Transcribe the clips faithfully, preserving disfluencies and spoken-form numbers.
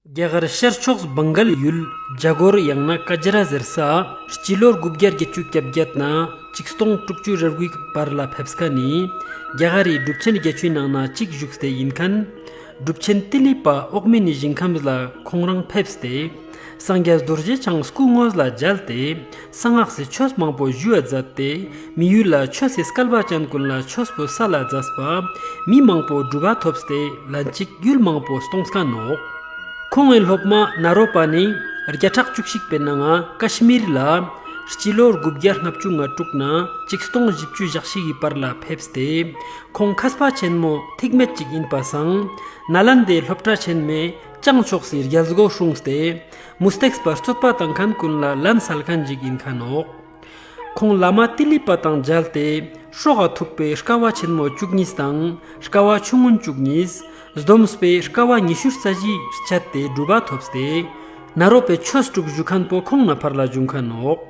རྒྱ་གར་ཤར་ཕྱོགས་བང་གལ་ཡུལ་ཇ་གོར་ཡང་ན་ཀ་ཇ་ར་ཟེར་ས་སྤྱི་ལོ་དགུ་བརྒྱ་བརྒྱད་ཅུ་གྱ་བརྒྱད་ནས་ཆིག་སྟོང་དྲུག་ཅུ་རེ་དགུའི་བར་ལ་ཕེབས་མཁན་ནི་རྒྱ་གར་རི་གྲུབ་ཆེན་བརྒྱད་ཅུའི་ནང་ན་གཅིག་བཞུགས་ཏེ་ཡིན་མཁན། གྲུབ་ཆེན་ཏི་ལི་པ་འོག་མིན་ནི་ཞིང་ཁམས་ལ་ཁོང་རང་ཕེབས་ཏེ། སངས་རྒྱས་རྡོ་རྗེ་འཆང་སྐུ་དངོས་ལ་མཇལ་ཏེ། གསང་སྔགས་སི་ཆོས་མང་པོ་ཞུ་བ་མཛད་དེ། མི་ཡུལ་ལ་ཆོས་སི་སྐལ་བ་ཅན་ཀུན་ལ་ཆོས་པོ་སལ་ལ་མཛད་པ། མི་མང་པོ་གྲུབ་པ་ཐོབ་སྟེ་ལན་གཅིག་ཡུལ་མང་པོ་སྟོང་མཁན་ནོག་ཁོང་ངི་སློབ་མ་ནཱ་རོ་པ་ནི་བརྒྱ་ཕྲག་བཅུ་གཅིག་པའི་ནང་ང་ཀ་ཤི་མིར་ལ་སྤྱི་ལོ་དགུ་བརྒྱ་ལྔ་བཅུ་ང་དྲུག་ནས་ཆིག་སྟོང་བཞི་བཅུ་ཞེ་གཅིག་གི་བར་ལ་ཕེབས་ཏེ། ཁོང་མཁས་པ་ཆེན་མོ་ཐེག་དམན་ཅིག་ཡིན་པ་སང་། ནཱ་ལན་དའི་སློབ་གྲྭ་ཆེན་མོའི་ཅང་ཕྱོགས་སི་རྒྱལ་སྒོ་སྲུངས་ཏེ། མུ་སྟེགས་པ་རྩོད་པ་བཏང་མཁན་ཀུན་ལ་ལན་སལ་མཁན་ཅིག་ཡིན་མཁན་ནོག་ཁོང་བླ་མ་ཏི་ལི་པ་དང་མཇལ་ཏེ། སྲོག་ག་ཐུག་པའི་དཀའ་བ་ཆེན་མོ་བཅུ་གཉིས་དང་། དཀའ་བ་ཆུང་ངུན་བཅུ་གཉིས། སྡོམས་པའི་དཀའ་བ་ཉི་ཤུ་རྩ་བཞི་སྤྱད་དེ་གྲུབ་པ་ཐོབ་སྟེ། ནཱ་རོ་པའི་ཆོས་དྲུག་ཞུ་མཁན་པོ་ཁོང་ན་ཕར་ལ་བྱུང་མཁན་ནོག་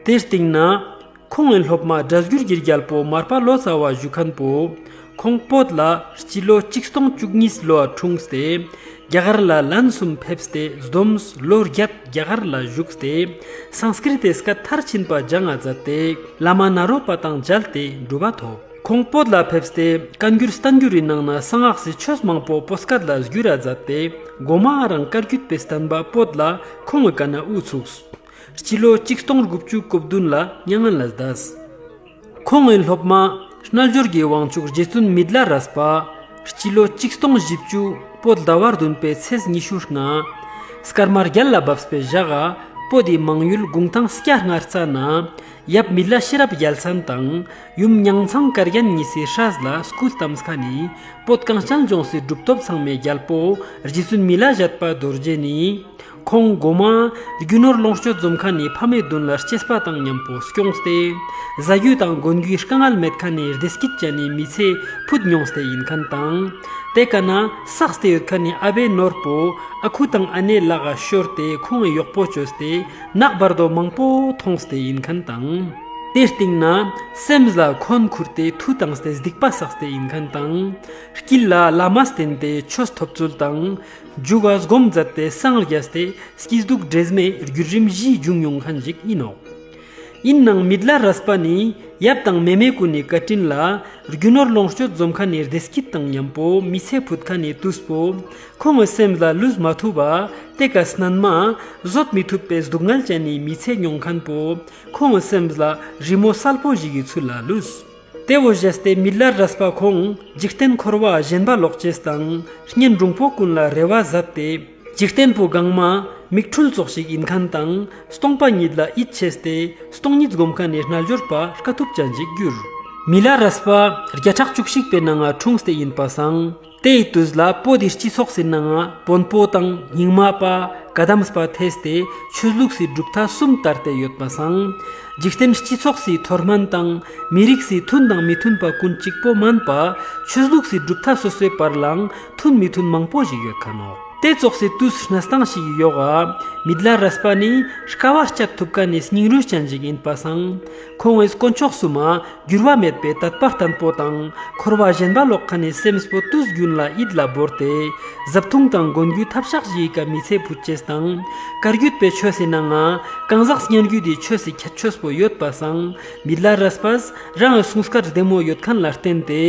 དེའི་སྟིང་ནས། ཁོང་ངི་སློབ་མ་སྒྲ་སྒྱུར་གྱི་རྒྱལ་པོ་མར་པ་ལོ་ཙཱ་བ་ཞུ་མཁན་པོ། ཁོང་བོད་ལ་སྤྱི་ལོ་ཆིག་སྟོང་བཅུ་གཉིས་ལོ་འ་འཁྲུངས་ཏེ། རྒྱ་གར་ལ་ལན་གསུམ་ཕེབས་ཏེ་སྡོམས་ལོ་བརྒྱད་རྒྱ་གར་ལ་བཞུགས་ཏེ། སཾསྐྲྀཏའི་སྐད་མཐར་ཕྱིན་པ་སྦྱང་ང་མཛད་དེ། བླ་མ་ནཱ་རོ་པ་དང་མཇལ་ཏེ་གྲུབ་པ་ཐོབ། ཁོང་བོད་ལ་ཕེབས་ཏེ་བཀའ་འགྱུར་བསྟན་འགྱུར་རི་ནང་ན་གསང་སྔགས་སི་ཆོས་མང་པོ་བོད་སྐད་ལ་བསྒྱུར་ར་མཛད་དེ། གོ་མ་རང་བཀའ་བརྒྱུད་པའི་བསྟན་པ་བོད་ལ་ཁོང་ངི་ཀ་ནས་དབུ་ཚུགས། སྤྱི་ལོ་ཆིག་སྟོང་དགུ་བཅུ་གོ་བདུན་ལ་མྱ་ངན་ལས་འདས། ཁོང་ངི་སློབ་མ་རྣལ་འབྱོར་གྱི་དབང་ཕྱུག་རྗེ་བཙུན་མི་ལ་རས་པ། སྤྱི་ལོ་ཆིག་སྟོང་བཞི་བཅུ་བོད་ཟླ་བ་བདུན་པའི་ཚེས་ཉི་ཤུ་ལྔ། སྐར་མ་རྒྱལ་ལ་བབས་པའི་ཞག་ག་བོད་དི་མང་ཡུལ་གུང་ཐང་སྐྱ་རྔ་རྩ་ན་ཡབ་མི་ལ་ཤེས་རབ་རྒྱལ་མཚན་དང་ཡུམ་མྱང་ཚང་དཀར་རྒྱན་གཉིས་སི་སྲས་ལ་སྐུ་བལྟམས་མཁན་ནི་བོད་གངས་ཅན་ལྗོངས་སི་གྲུབ་ཐོབ་ཚང་མའི་རྒྱལ་པོ་རྗེ་བཙུན་མི་ལ་བཞད་པ་རྡོ་རྗེ་ནི། ཁོང་གོ་མ་རྒྱུ་ནོར་ལོངས་སྤྱོད་འཛོམས་མཁན་ནི་ཕ་མའི་མདུན་ལ་གཅེས་པ་དང་མཉམ་པོ་སྐྱོངས་ཏེ། ཟ་རྒྱུ་དང་གོན་རྒྱུའི་དཀའ་ངལ་མེད་མཁན་ནི་བདེ་སྐྱིད་ཅན་ནི་མི་ཚེ་ཕུད་མྱོངས་ཏེ་ཡིན་མཁན་དང་། དེ་ཀ་ནས་བསགས་ཏེ་ཡོད་མཁན་ནི་ཨ་བའི་ནོར་པོ་ཨ་ཁུ་དང་ཨ་ནེ་ལག་ག་ཤོར་ཏེ་ཁོང་ངི་གཡོག་པོ་བཅོས་ཏེ་ནག་བར་དོ་མང་པོ་མཐོང་སྟེ་ཡིན་མཁན་དང་། དེའི་སྟིང་ནས་སེམས་ལ་འཁོན་ཁུར་ཏེ་མཐུ་བཏང་སྟེ་སྡིག་པ་བསགས་ཏེ་ཡིན་མཁན་དང་། དཀྱིལ་ལ་བླ་མ་བསྟེན་ཏེ་ཆོས་ཐོབ་ཚུལ་དང་། མཇུག་ག་སྒོམ་མཛད་དེ་སངས་རྒྱས་ཏེ་སྐྱིད་སྡུག་འདྲེས་མའི་བརྒྱུད་རིམ་བཞི་བྱུང་མྱོང་མཁན་ཞིག་ཡིན་ནོག་ཡིན་ནའང་མི་ལ་རས་པ་ནི་ཡབ་དང་མེ་མེ་ཀུན་ནི་བཀའ་དྲིན་ལ་རྒྱུ་ནོར་ལོངས་སྤྱོད་འཛོམས་མཁན་ནི་བདེ་སྐྱིད་དང་མཉམ་པོ་མི་ཚེ་ཕུད་མཁན་ནི་དུས་པོ་ཁོང་ངི་སེམས་ལ་ལུས་མ་ཐུབ་པ། དེ་ཀ་སྣན་མ་བཟོད་མི་ཐུབ་པའི་སྡུག་བསྔལ་ཅན་ནི་མི་ཚེ་མྱོང་མཁན་པོ་ཁོང་ངི་སེམས་ལ་རི་མོ་གསལ་པོ་ཞིག་གི་ཚུལ་ལ་ལུས། དེ་བོ་བཞེས་ཏེ་མི་ལ་རས་པ་ཁོང་འཇིག་རྟེན་འཁོར་བ་ཞེན་པ་ལོག་ཅེས་དང་གཉེན་དྲུང་པོ་ཀུན་ལ་རེ་བ་ཟབ་སྟེ། འཇིག་རྟེན་པོ་གང་མ་མིག་འཕྲུལ་ཙོགས་ཤིག་ཡིན་མཁན་དང་སྟོང་པ་ཉིད་ལ་ཡིད་ཆེས་ཏེ་སྟོང་ཉིད་སྒོམ་མཁན་ནི་རྣལ་འབྱོར་པ་དཀའ་ཐུབ་ཅན་ཞིག་གྱུར། མི་ལ་རས་པ་བརྒྱ་ཕྲག་བཅུ་གཅིག་པའི་ནང་ང་འཁྲུངས་ཏེ་ཡིན་པ་སང་། དེའི་དུས་ལ་བོད་དི་སྤྱི་ཚོགས་སི་ནང་ང་བོན་པོ་དང་རྙིང་མ་པ་བཀའ་གདམས་པ་ཐེས་ཏེ་ཆོས་ལུགས་སི་གྲུབ་མཐའ་གསུམ་དར་ཏེ་ཡོད་པ་སང་། འཇིག་རྟེན་སྤྱི་ཚོགས་སི་མཐོ་དམན་དང་མི་རིགས་སི་མཐུན་དང་མི་མཐུན་པ་ཀུན་གཅིག་པོ་མན་པ་ཆོས་ལུགས་སི་གྲུབ་མཐའ་སོ་སོའི་བར་ལའང་མཐུན་མི་མཐུན་མང་པོ་ཞིག་ཡོད་མཁན་ནོག་དེ་ཙོགས་སི་དུས་གནས་སྟངས་ཤིག་ཡོག་ག་མི་ལ་རས་པ་ནི་དཀའ་བ་སྤྱད་ཐུབ་མཁན་ནི་སྙིང་རུས་ཅན་ཞིག་ཡིན་པ་སང་། ཁོང་ངི་དཀོན་མཆོག་གསུམ་མ་འགྱུར་བ་མེད་པའི་དད་པ་བརྟན་པོ་དང་འཁོར་བ་ཞེན་པ་ལོག་མཁན་ནི་སེམས་པོ་དུས་རྒྱུན་ལ་ཡིད་ལ་བོར་ཏེ་བཟའ་འཐུང་དང་གོན་རྒྱུ་ཐབས་ཤག་ཞིག་གི་ཀ་མི་ཚེ་ཕུད་ཅེས་དང་། བཀའ་བརྒྱུད་པའི་ཆོས་སི་ནང་ང་གང་ཟག་སྙན་བརྒྱུད་དི་ཆོས་སི་ཁྱད་ཆོས་པོ་ཡོད་པ་སང་། མི་ལ་རས་པས་རང་ངི་གསུང་སྐད་བདེ་མོ་ཡོད་མཁན་ལ་བརྟེན་ཏེ་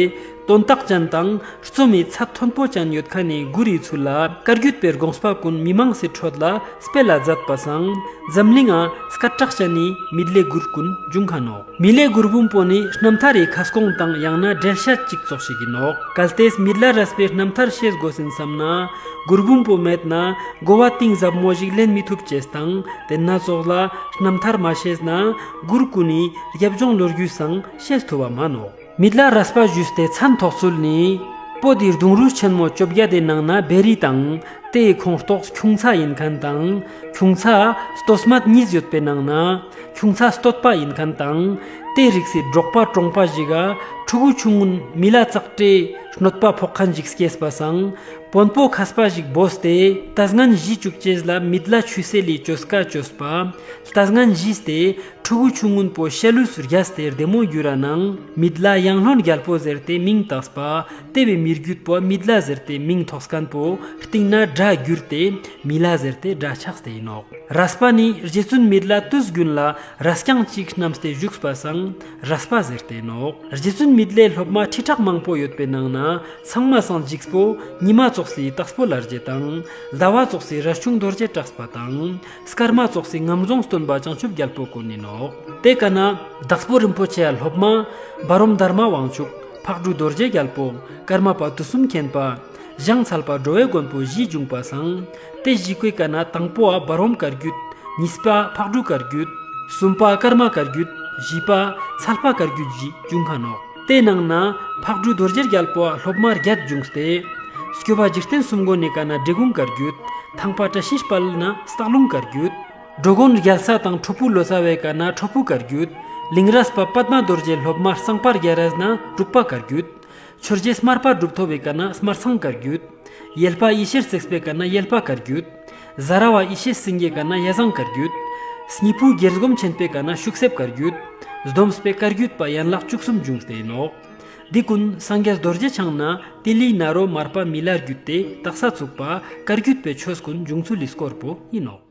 དོན་དག་ཅན་དང་རྩོམ་མི་ཚད་མཐོན་པོ་ཅན་ཡོད་མཁན་ནི་མགུར་རི་ཚུལ་ལ་བཀའ་བརྒྱུད་པའི་དགོངས་པ་ཀུན་མི་མང་སི་ཁྲོད་ལ་སྤེལ་ལ་མཛད་པ་སང་། འཛམ་གླིང་ང་སྐད་གྲགས་ཅན་ནི་མི་ལའི་མགུར་ཀུན་བྱུང་མཁན་ནོག་མི་ལའི་མགུར་འབུམ་པོ་ནི་རྣམ་ཐར་རི་ཁ་སྐོང་དང་ཡང་ན་འགྲེལ་བཤད་ཅིག་ཙོགས་ཤིག་ཡིན་ནོག་གལ་ཏེ་མི་ལ་རས་པའི་རྣམ་ཐར་ཤེས་དགོས་ཡིན་བསམ་ན། མགུར་འབུམ་པོ་མེད་ན་གོ་བ་གཏིང་ཟབ་མོ་ཞིག་ལེན་མི་ཐུབ་ཅེས་དང་། དེ་ན་ཙོགས་ལ་རྣམ་ཐར་མ་ཤེས་ན་མགུར་ཀུན་ནི་རྒྱབ་ལྗོངས་ལོ་རྒྱུས་སང་ཤེས་ཐུབ་བ་མ་ནོག་མི་ལ་རས་པ་ཞུས་ཏེ་མཚན་ཐོགས་ཚུལ་ནི། བོད་དི་གདུང་རུས་ཆེན་མོ་བཅོ་བརྒྱད་དི་ནང་ན་བེ་རི་དང་། དེའི་ཁོངས་གཏོགས་ཁྱུང་ཚ་ཡིན་མཁན་དང་། ཁྱུང་ཚ་སྟོད་སྨད་གཉིས་ཡོད་པའི་ནང་ན། ཁྱུང་ཚ་སྟོད་པ་ཡིན་མཁན་དང་། དེའི་རིགས་སི་འབྲོག་པ་གྲོང་པ་ཞིག་ག་ཕྲུ་གུ་ཆུང་ངུན་མི་ལ་ཙག་སྤྲེའི་གནོད་པ་ཕོག་མཁན་ཞིག་སྐྱེས་པ་སང་། བོན་པོ་མཁས་པ་ཞིག་བོས་ཏེ་ལྟས་ངན་བཞི་བཅུག་ཅེས་ལ་མི་ལ་ཆོས་སེལ་ལི་བཅོས་ཀ་བཅོས་པ། ལྟས་ངན་བཞིས་ཏེ་ཕྲུ་གུ་ཆུང་ངུན་པོ་ཤ་ལུས་རྒྱས་ཏེ་བདེ་མོ་གྱུར་ར་ནང་མི་ལ་ཡང་ལྷོན་རྒྱལ་པོ་ཟེར་ཏེ་མིང་བཏགས་པ། དེ་བོའི་མི་རྒྱུད་པོ་མི་ལ་ཟེར་ཏེ་མིང་ཐོགས་མཁན་པོ་རྟིང་ན་ སྒྲ་བསྒྱུར་ཏེ་མི་ལ་ཟེར་ཏེ་སྒྲ་ཆགས་ཏེ་ཨིན་ནོག། རས་པ་ནི་རྗེ་བཙུན་མི་ལ་དུས་རྒྱུན་ལ་རས་རྐྱང་གཅིག་བསྣམས་ཏེ་བཞུགས་པ་སང་རས་པ་ཟེར་ཏེ་ཨིན་ནོག། རྗེ་བཙུན་མི་ལའི་སློབ་མ་ཁྲི་ཕྲག་མང་པོ་ཡོད་པའི་ནང་ན་ཚང་མ་སང་ལྗིགས་པོ་ཉི་མ་ཙོགས་སི་དྭགས་པོ་ལྷ་རྗེ་དང་ཟླ་བ་ཙོགས་སི་རས་ཆུང་རྡོ་རྗེ་གྲགས་པ་དང་སྐར་མ་ཙོགས་སི་ངམ་རྫོང་སྟོན་པ་བྱང་ཆུབ་རྒྱལ་པོ་གུན་ཨིན་ནོག། ཏེ་ཀ་ན་དྭགས་པོ་རིན་པོ་ཆེའ་སློབ་མ་བ་རོམ་དྷརྨ་དབང་ཕྱུག། ཕག་གྲུ་རྡོ་རྗེ་རྒྱལ་པོ། ཀརྨ་པ་དུས་གསུམ་མཁྱེན་པ། ཞང་ཚལ་པ་འགྲོ་བའི་མགོན་པོ་བཞི་བྱུང་པ་སང་། ཏེ་བཞི་ཀོའི་ཀ་ན་དང་པོའ་བ་རོམ་བཀའ་བརྒྱུད། གཉིས་པ་ཕག་གྲུ་བཀའ་བརྒྱུད། གསུམ་པ་ཀརྨ་བཀའ་བརྒྱུད། བཞི་པ་ཚལ་པ་བཀའ་བརྒྱུད་བཞི་བྱུང་ཁན་ནོག། ཏེ་ནང་ན་ཕག་གྲུ་རྡོ་རྗེ་རྒྱལ་པོའ་སློབ་མ་བརྒྱད་བྱུང་སྟེ། སྐྱོབ་པ་འཇིག་རྟེན་གསུམ་མགོན་ནི་ཀ་ན་འབྲི་གུང་བཀའ་བརྒྱུད། ཐང་པ་བཀྲ་ཤིས་དཔལ་ན་སྟག་ལུང་བཀའ་བརྒྱུད། འགྲོ་མགོན་རྒྱལ་ཚ་དང་ཁྲོ་ཕུ་ལོ་ཙཱ་བའི་ཀ་ན་ཁྲོ་ཕུ་བཀའ་བརྒྱུད། གླིང་རས་པ་པདྨ་རྡོ་རྗེའི་སློབ་མ་གཙང་པ་རྒྱ་རས་ན་དྲུག་པ་བཀའ་བརྒྱུད། ཆོས་རྗེ་སྨར་པ་གྲུབ་ཐོབ་བི་ཀ་ན་སྨར་ཚང་བཀའ་བརྒྱུད། ཡེལ་པ་ཡེ་ཤེས་རྩེགས་པའི་ཀ་ན་ཡེལ་པ་བཀའ་བརྒྱུད། ཟ་ར་བ་ཡེ་ཤེས་སེང་གེའི་ཀ་ན་ཡ་བཟང་བཀའ་བརྒྱུད། སྙི་ཕུ་དགྱེས་སྒོམ་ཆེན་པོའི་ཀ་ན་ཤུགས་གསེབ་བཀའ་བརྒྱུད། སྡོམ་པའི་བཀའ་བརྒྱུད་པ་ཡན་ལག་བཅུ་གསུམ་བྱུང་སྟེ་ཨིན་ནོག། འདི་གུན་སངས་རྒྱས་རྡོ་རྗེ་འཆང་ན་ཏི་ལི་ནཱ་རོ་མར་པ་མི་ལ་བརྒྱུད་དེ་དག་ས་ཚུགས་པ་བཀའ་བརྒྱུད་པའི་ཆོས་གུན་བྱུང་ཚུལ་ལི་སྐོར་པོ་ཨིན་ནོག།